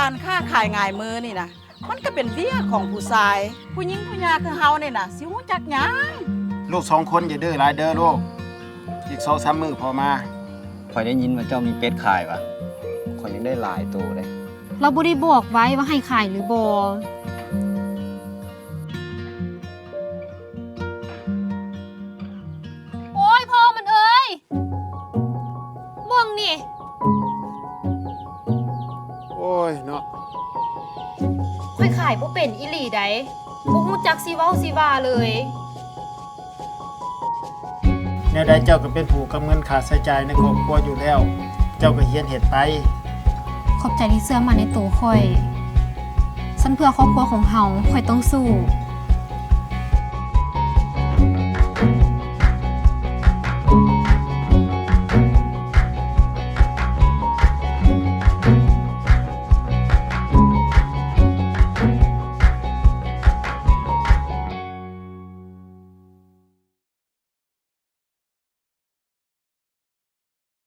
ການຄ້າຂາຍງາຍມື້ນີ້ນະ ມັນກໍເປັນວຽກຂອງຜູ້ຊາຍ. ຜູ້ຍິງຜູ້ຍາຄືເຮົານີ້ນະ ຊິຮູ້ຈັກຫຍັງ? ລູກສອງຄົນຢ່າດື້ຫຼາຍເດີລູກ. ອີກສອງສາມມື້ພໍ່ມາ. ຂ້ອຍໄດ້ຍິນວ່າເຈົ້າມີເປັດຂາຍຫວາ? ຂ້ອຍຢາກໄດ້ຫຼາຍໂຕເດ້. ລາວບໍ່ໄດ້ບອກໄວ້ວ່າໃຫ້ຂາຍຫຼືບໍ່. ໂອ້ຍ ພໍ່ມັນເອີຍ ເບິ່ງນີ້. ໂອ້ຍເນາະ ຂ້ອຍຂາຍບໍ່ເປັນອີ່ຫຼີໃດ໋ ບໍ່ຮູ້ຈັກຊິເວົ້າຊິວ່າເລີຍ. ແນວໃດເຈົ້າກໍເປັນຜູ້ກຳເງິນຄ່າໃຊ້ຈ່າຍໃນຄອບຄົວຢູ່ແລ້ວ, ເຈົ້າກໍຮຽນເຮັດໄປ. ຂອບໃຈທີ່ເຊື່ອໝັ້ນໃນໂຕຂ້ອຍ. ຊັ້ນເພື່ອຄອບຄົວຂອງເຮົາ, ຂ້ອຍຕ້ອງສູ້.